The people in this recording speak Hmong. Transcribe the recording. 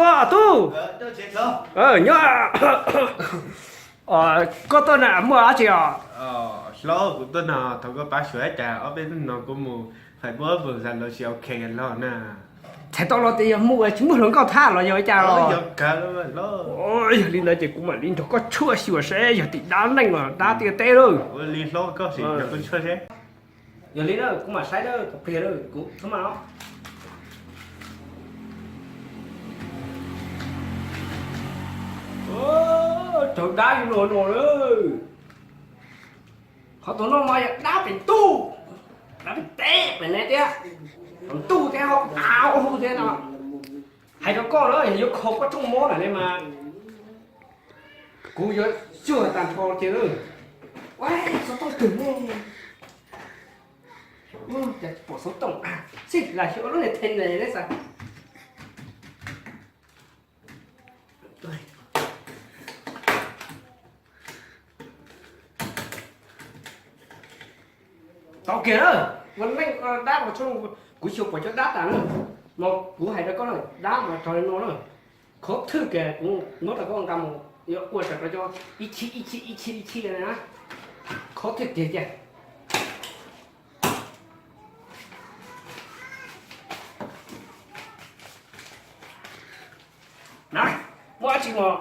Tub, nyob, koj tuaj na muaj dab tsi os? Hlob, kuv tuaj no thov koj pab xyuas ib cas ob peb hnub no kuv mus hais muab vwm xav los tsis ok los na. Txhais tau los tias yog mus tsis muaj hluas nkauj thab los yog ua cas los? Yog li ntawd ces kuv mam li nrog koj tshuaj xyuas seb yog tim dab neeg los dab tiaj teb lauj. Ua li hlob koj sim nrog kuv tshuaj seb. Yog li na kuv mam saib na, kuv pliag na kuv thub mas os. Raug dab yuav luag no lawm. Qhov tus no mas yog dab pem ntuj, dab pem teb pem ne thiab, pem ntuj thiab hauv av hauv lub thiab no. Hais rau koj na, yog yuav kho koj rooj mob na ne mas kuv yuav cuag tag nrho ces na. Ua xov tooj kawg ne. Cas pom xov tooj xij lam xyuas lub niag thej ne ne xav. Tau kiag na, ua neej ua dab ua tshoob, kuv xyuas pom cov dab tas na. No kuv hais rau koj na, dab mas raug li no na. Khov thwj kiag kuv muab rau koj nqa mus yuav ua raws rau cov ib chim ib chim ib chim ib chim na. Khov thwj kiag kiag. Na, muaj dab tsi mas